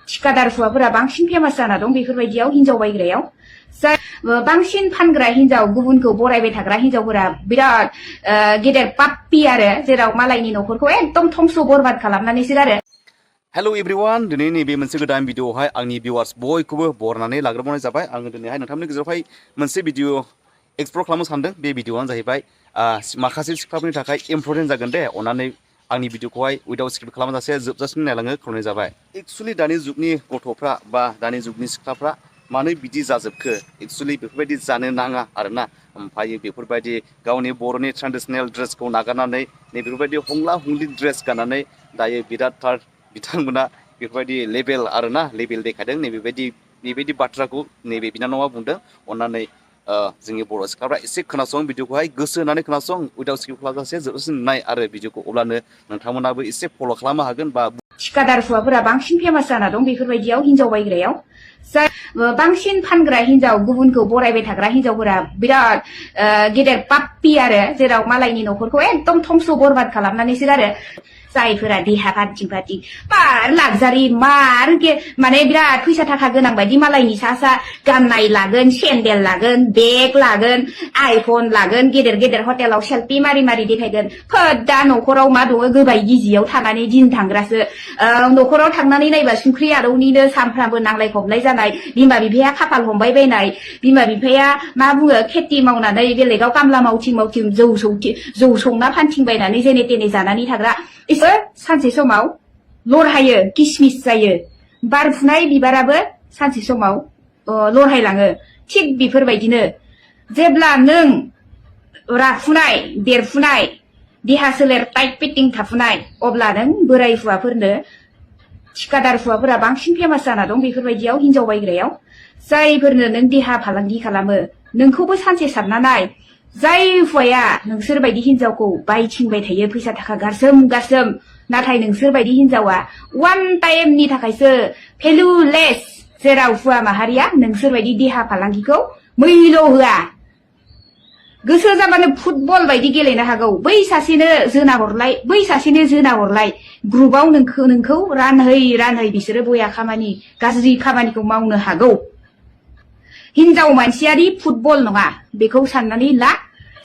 थिकादार हौवाफोरा बांसिन फेमास जाना दं बेफोरबायदियाव हिनजाव बायग्रायाव जाय बांसिन फानग्रा हिनजाव गुबुनखौ बरायबाय थाग्रा हिनजावफोरा बिराद गेदेर पाप्पि आरो जेराव मालायनि न'खरखौ एकदम धंस बरबाद खालामनानैसो आरो हेलो एभ्रिवान दिनै नैबे मोनसे गोदान भिडिअआवहाय आंनि भिउवार्स बयखौबो बरनानै लाग्रोबावनाय जाबाय आङो दिनैहाय नोंथांमोननि गेजेरावहाय मोनसे भिडिअ एक्सप्लर खालामनो सानदों बे भिडिअआनो जाहैबाय माखासे सिख्लाफोरनि थाखाय इम्परटेन्ट जागोन दे अननानै आंनि भिडिअखौहाय उइदाउट स्किप खालामाजासे जोबजासिम नायलांनो खावलायनाय जाबाय एक्चुअलि दानि जुगनि गथ'फ्रा बा दानि जुगनि सिख्लाफ्रा मानो बिदि जाजोबखो एक्चुअलि बेफोरबायदि जानो नाङा आरोना ओमफ्राय बेफोरबायदि गावनि बर'नि ट्रेडिशनेल ड्रेसखौ नागारनानै नैबेफोरबायदि हंला हंलि ड्रेस गाननानै दायो बिरादथार बिथांमोना बेफोरबायदि लेबेल आरोना लेबेल देखायदों नैबेबायदि बाथ्राखौ नैबे बिनानावा बुंदों अननानै जोंनि बर' सिख्लाफ्रा एसे खोनासं भिडिअखौहाय गोसो होनानै खोनासं उइदाउट स्किप खालामाजासे जोबजासिम नाय आरो भिडिअखौ अब्लानो नोंथांमोनाबो एसे फल' खालामनो हागोन बा थिकादार हौवाफोरा बांसिन फेमास जाना दं बेफोरबायदियाव हिनजाव बायग्रायाव जाय बांसिन फानग्रा हिनजाव गुबुनखौ बरायबाय थाग्रा हिनजावफोरा बिराद गेदेर पाप्पि आरो जेराव मालायनि न'खरखौ एकदम धंस बरबाद खालामनानैसो आरो जायफोरा देहा फार्टिं मार लागजारि मार माने बिराद फैसा थाखा गोनां बायदि मालायनि सा गाननाय लागोन सेन्देल लागोन बेग लागोन आइफन लागोन गेदेर गेदेर हटेलाव सेल्फि मारि देखायगोन दा न'खराव मा दङ गोबाय गिजियाव थानानै दिन थांग्रासो न'खराव थांनानै नायबा संख्रि आरौनिनो सानफ्रामबो नांलाय खमलाय जानाय बिमा बिफाया खाफाल हमबाय बायनाय बिमा बिफाया मा बुङो खेथि मावनानै बेलेगाव कामला मावथिं जौ संना फानथिंबायनानै जेने तेने जानानै थाग्रा इसोर सानसे समाव लरहायो किसमिस जायो बारफुनाय बिबाराबो सानसे समाव लरहायलाङो थिग बेफोरबायदिनो जेब्ला नों राफुनाय देरफुनाय देहा सोलेर टाइट फिटिं थाफुनाय अब्ला नों बोराय हौवाफोरनो थिकादार हौवाफोरा बांसिन फेमास जाना दं बेफोरबायदियाव हिनजाव बायग्रायाव जायफोरनो नों देहा फालांगि खालामो नोंखौबो सानसे सानना नाय जाय हौवाया नोंसोरबायदि हिनजावखौ बायथिंबाय थायो फैसा थाखा गारसोम नाथाय नोंसोरबायदि हिनजावा वान टाइमनि थाखायसो भेलुलेस जेराव हौवा माहारिया नोंसोरबायदि देहा फालांगिखौ मैल' होआ गोसो जाबानो फुटबल बायदि गेलेनो हागौ बै सासेनो जोना हरलाय ग्रुपआव नोंखौ रानहै बिसोरो बया खामानि गाज्रि खामानिखौ मावनो हागौ हिनजाव मानसियारि फुटबल नङा बेखौ साननानै ला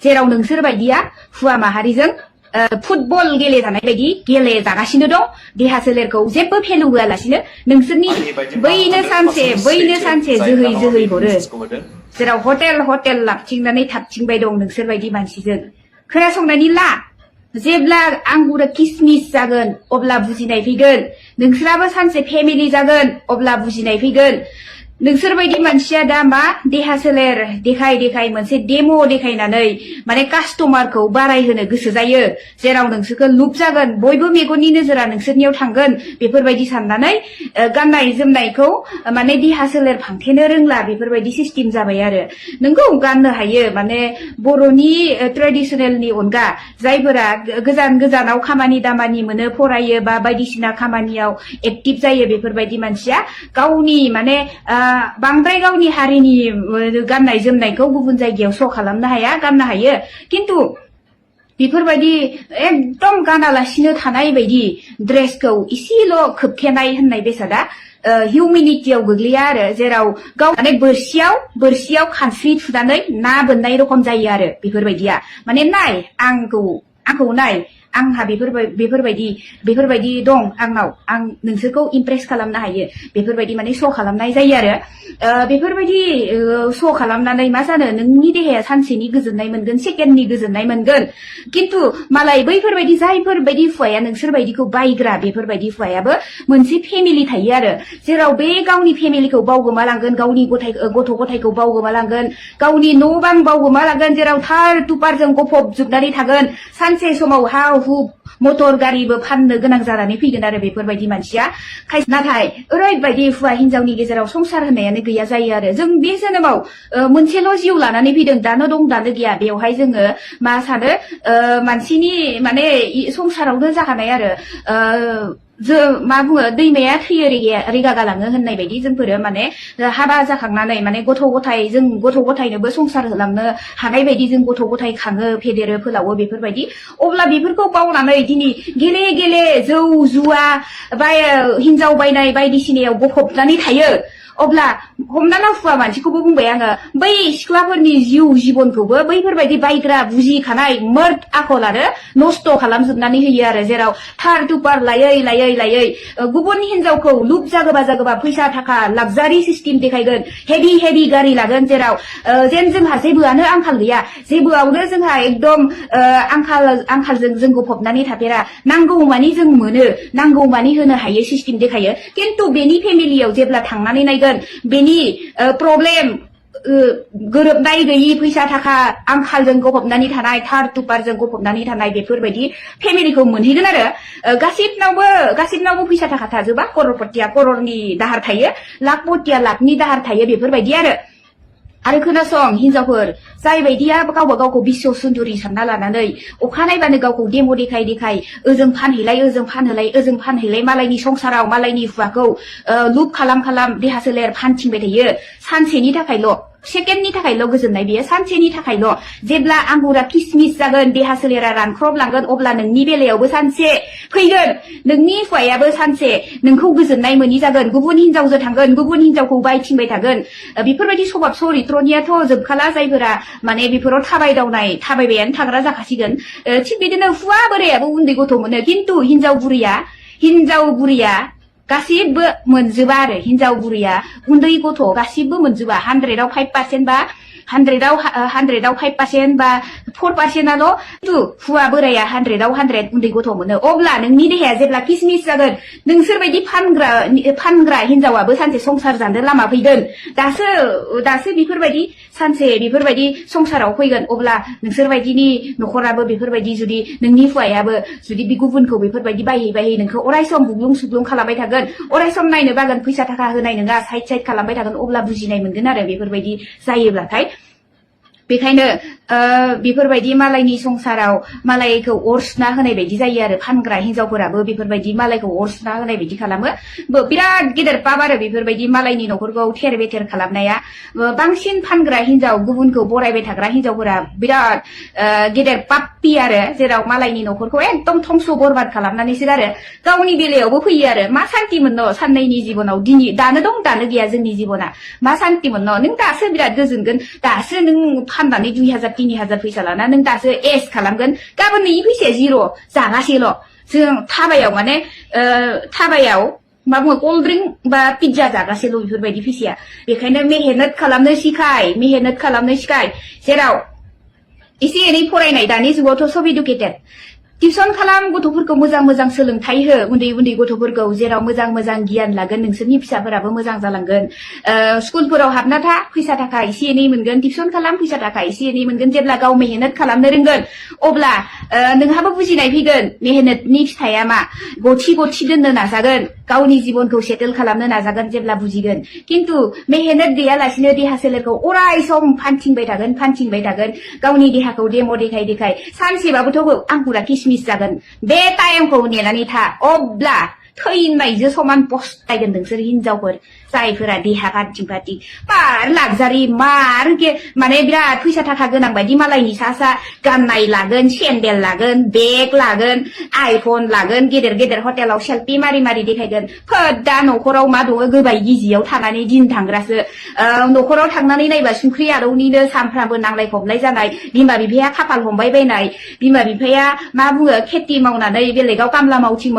जेराव नोंसोर बायदिया हौवा माहारिजों फुटबल गेलेजानाय बायदि गेलेजागासिनो दं देहा सोलेरखौ जेबो भेलु होआलासिनो नोंसोरनि बैनो सानसे जोहै हरो जेराव हटेल लाबथिंनानै थाबथिंबाय दं नोंसोर बायदि मानसिजों खोनासंनानै ला जेब्ला आंगुरा किसमिस जागोन अब्ला बुजिनाय फैगोन नोंसोराबो सानसे फेमिलि जागोन अब्ला बुजिनाय फैगोन नोंसोरबायदि मानसिया दा मा देहा सोलेर देखाय मोनसे डेम' देखायनानै माने कास्टमारखौ बारायहोनो गोसो जायो जेराव नोंसोरखौ लुप जागोन बयबो मेगननि नोजोरा नोंसोरनियाव थांगोन बेफोरबायदि साननानै गाननाय जोमनायखौ माने देहा सोलेर फांथेनो रोंला बेफोरबायदि सिस्टेम जाबाय आरो नोंगौ गाननो हायो माने बर'नि ट्रेडिशनेलनि अनगा जायफोरा गोजानाव खामानि दामानि मोनो फरायो बा बायदिसिना खामानियाव एक्टिभ जायो बेफोरबायदि मानसिया गावनि माने बांद्राय गावनि हारिनि गाननाय जोमनायखौ गुबुन जायगायाव श' खालामनो हाया गाननो हायो किन्तु बेफोरबायदि एकदम गानालासिनो थानाय बायदि ड्रेसखौ इसेल' खोबथेनाय होननाय बेसादा हिउमेनिटियाव गोग्लैया आरो जेराव गाव माने बोरसियाव खानस्रि थुनानै ना बोननाय रखम जायो आरो बेफोरबायदिया माने नाय आंखौ नाय आंहा बेफोरबायदि दं आंनाव आं नोंसोरखौ इमप्रेस खालामनो हायो बेफोरबायदि माने श' खालामनाय जायो आरो बेफोरबायदि श' खालामनानै मा जानो नोंनि देहाया सानसेनि गोजोननाय मोनगोन सेकेन्डनि गोजोननाय मोनगोन किन्तु मालाय बैफोरबायदि जायफोरबायदि हौवाया नोंसोरबायदिखौ बायग्रा बेफोरबायदि हौवायाबो मोनसे फेमिलि थायो आरो जेराव बे गावनि फेमिलिखौ बावगोमालांगोन गावनि गथ' गथायखौ बावगोमालांगोन गावनि न' बां बावगोमालांगोन जेराव थार तुपारजों गफबजोबनानै थागोन सानसे समाव हा हु मटर गारिबो फाननो गोनां जानानै फैगोन आरो बेफोरबायदि मानसिया नाथाय ओरैबायदि हौवा हिनजावनि गेजेराव संसार होनायानो गैया जायो आरो जों बे जोनोमाव मोनसेल' जिउ लानानै फैदों दानो दं दानो गैया बेवहाय जोङो मा सानो मानसिनि माने संसारावनो जाखानाय आरो मा बुङो दैमाया थैयो रेगा गालाङो होननाय बायदि जोंफोरो माने हाबा जाखांनानै माने गथ' गथाय जों गथ' गथायनोबो संसार होलांनो हानाय बायदि जों गथ' गथाय खाङो फेदेरो फोलावो बेफोरबायदि अब्ला बेफोरखौ बावनानै दिनै गेले गेले जौ जुवा बा हिनजाव बायनाय बायदिसिनायाव गफबनानै थायो अब्ला हमना ला हुवा मानसिखौबो बुंबाय आङो बै सिख्लाफोरनि जिउ जिबनखौबो बैफोरबायदि बायग्रा बुजिखानाय मर्द आखल आरो नस्थ' खालामजोबनानै होयो आरो जेराव थार टुपार लायै लायै लायै गुबुन हिनजावखौ लुप जागोबा फैसा थाखा लाक्जारि सिस्टेम देखायगोन हेभि गारि लागोन जेराव जेन जोंहा जेबोआनो आंखाल गैया जेबोआवनो जोंहा एकदम आंखालजों जों गफबनानै थाफेरा नांगौ मानि जों मोनो नांगौ मानि होनो हायो सिस्टेम देखायो खिन्थु बेनि फेमिलियाव जेब्ला थांनानै नायगोन बेनि प्रब्लेम गोरोबनाय गैयि फैसा थाखा आंखालजों गफबनानै थानाय थार टुपारजों गफबनानै थानाय बेफोरबायदि फेमिलिखौ मोनहैगोन आरो गासिबनावबो फैसा थाखा थाजोबा कररपतिया कररनि दाहार थायो लाखपतिया लाखनि दाहार थायो बेफोरबायदि आरो खोनासं हिनजावफोर जाय बायदिया गावबा गावखौ बिस्व सुन्दुरि सानना लानानै अखा नायबानो गावखौ डेम' देखाय ओजों फानहैलाय मालायनि संसाराव मालायनि हुवाखौ लुप खालाम देहा सोलेर फानथिंबाय थायो सानसेनि थाखायल' सेकेन्डनि थाखायल' गोजोननाय बियो सानसेनि थाखायल' जेब्ला आंगुरा किसमिस जागोन देहा सोलेरा रानख्रबलांगोन अब्ला नोंनि बेलायावबो सानसे फैगोन नोंनि हुवायाबो सानसे नोंखौ गोजोननाय मोनि जागोन गुबुन हिनजावजों थांगोन गुबुन हिनजावखौ बायथिंबाय थागोन बेफोरबायदि सभाब चरित्रनियाथ' जोबखाला जायफोरा माने बेफोराव थाबायबायानो थाग्रा जाखासिगोन थिग बिदिनो हुवा बोरायाबो उन्दै गथ' मोनो खिन्थु हिनजाव बुरिया गासिबो मोनजोबा आरो हिनजाव बुरिया उन्दै गथ' गासिबो मोनजोबा 100आव 5% बा 100आव 5% बा 4%आल' खिन्थु हुवा बोराया 100आव 100 उन्दै गथ' मोनो अब्ला नोंनि देहाया जेब्ला किसमिस जागोन नोंसोरबायदि फानग्रा हिनजावाबो सानसे संसार जानो लामा फैगोन दासो बेफोरबायदि सानसे बेफोरबायदि संसाराव फैगोन अब्ला नोंसोरबायदिनि न'खराबो बेफोरबायदि जुदि नोंनि हुवायाबो जुदि बे गुबुनखौ बेफोरबायदि बायहै नोंखौ अरायसम बुग्लुं सुग्लुं खालामबाय थागोन अरायसम नायनो बागोन फैसा थाखा होनाय नङा साइड खालामबाय थागोन अब्ला बुजिनाय मोनगोन आरो बेफोरबायदि जायोब्लाथाय बेखायनो बेफोरबायदि मालायनि संसाराव मालायखौ अर सुना होनाय बायदि जायो आरो फानग्रा हिनजावफोराबो बेफोरबायदि मालायखौ अर सुना होनाय बायदि खालामो बिराद गेदेर पाप आरो बेफोरबायदि मालायनि न'खरखौ थेर बेथेर खालामनाया बांसिन फानग्रा हिनजाव गुबुनखौ बरायबाय थाग्रा हिनजावफोरा बिराद गेदेर पाप्पि आरो जेराव मालायनि न'खरखौ एकदम धंस बरबाद खालामनानैसो आरो गावनि बेलायावबो फैयो आरो मा सान्ति मोननो साननैनि जिबनाव दानो दं दानो गैया जोंनि जिबना मा सान्ति मोननो नों दासो बिराद गोजोनगोन दासो नों फाननानै 2000 3000 फैसा लाना नों दासो एस खालामगोन गाबोन नोंनि फैसाया जिर' जागासेल' जों थाबायाव मा बुङो कल्ड ड्रिंक बा पिज्जा जागासेल' बेफोरबायदि फैसाया बेखायनो मेहनत खालामनो सिखाय जेराव एसे एनै फरायनाय दानि जुगावथ' सब इडुकेटेड टिउसन खालाम गथ'फोरखौ मोजां सोलोंथाइ हो उन्दै गथ'फोरखौ जेराव मोजां गियान लागोन नोंसोरनि फिसाफोराबो मोजां जालांगोन स्कुलफोराव हाबना था फैसा थाखा एसे एनै मोनगोन टिउसन खालाम फैसा थाखा एसे एनै मोनगोन जेब्ला गाव मेहनत खालामनो रोंगोन अब्ला नोंहाबो बुजिनाय फैगोन मेहनतनि फिथाइया मा गथि दोननो नाजागोन गावनि जिबनखौ सेटेल खालामनो नाजागोन जेब्ला बुजिगोन खिन्थु मेहनत गैयालासिनो देहा सोलेरखौ अराय सम फानथिंबाय थागोन गावनि देहाखौ डेम' देखाय सानसेबाबोथ' आंगुरा किसमिस जागोन बे टाइमखौ नेनानै था अब्ला थैनायजों समान पस्तायगोन नोंसोर हिनजावफोर जायफोरा देहा फानथिं मार लाक्जारि माने बिराद फैसा थाखा गोनां बायदि मालायनि सा गाननाय लागोन सेन्देल लागोन बेग लागोन आइफन लागोन गेदेर हटेलाव सेल्फि मारि देखायगोन दा न'खराव मा दङ गोबाय गिजियाव थानानै दिन थांग्रासो न'खराव थांनानै नायबा संख्रि आरौनिनो सानफ्रामबो नांलाय खमलाय जानाय बिमा बिफाया खाफाल हमबाय बायनाय बिमा बिफाया मा बुङो खेथि मावनानै बेलेगाव कामला मावथिं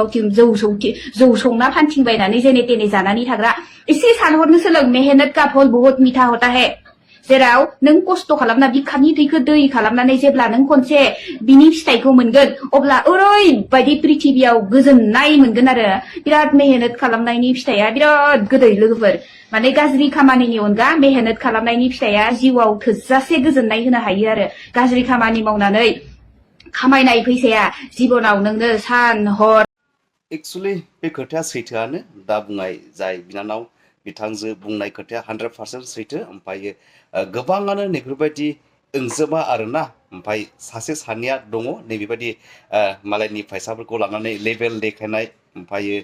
जौ संना फानथिंबायनानै जेने तेने जानानै थाग्रा एसे सानहरनो सोलों मेहनत का फल बहुत मीठा होता है जेराव नों खस्थ' खालामना बिखानि दैखौ दै खालामनानै जेब्ला नों खनसे बिनि फिथाइखौ मोनगोन अब्ला ओरैबायदि पृथिबियाव गोजोननाय मोनगोन आरो बिराद मेहनत खालामनायनि फिथाइया बिराद गोदै लोगोफोर माने गाज्रि खामानिनि अनगा मेहनत खालामनायनि फिथाइया जिउआव थोजासे गोजोननाय होनो हायो आरो गाज्रि खामानि मावनानै खामायनाय फैसाया जिबनाव नोंनो सान हर एक्चुअली बे खोथाया सैथोआनो दा बुंनाय जाय बिनानाव बिथांजो बुंनाय खोथाया 100% सैथो ओमफ्राय गोबाङानो नैफोरबायदि ओंजोबा आरोना ओमफ्राय सासे सानैया दङ नैबेबायदि मालायनि फैसाफोरखौ लानानै लेभेल देखायनाय ओमफ्रायो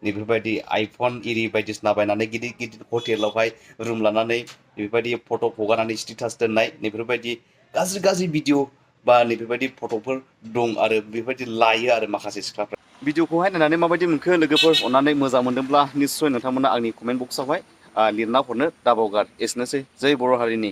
बेफोरबायदि आइफन इरि बायदिसिना बायनानै गिदिर गिदिर हटेलावहाय रुम लानानै बेफोरबायदि फट' हगारनानै स्टेटास दोननाय बेफोरबायदि गाज्रि गाज्रि भिडिअ बा बेफोरबायदि फट'फोर दं आरो बेफोरबायदि लायो आरो माखासे सिख्लाफ्रा भिडिअखौहाय नायनानै माबायदि मोनखो लोगोफोर अननानै मोजां मोनदोंब्ला निस्सय नोंथांमोना आंनि कमेन्ट बक्सआवहाय लिरना हरनो दाबावगार एसेनोसै जै बर' हारिनि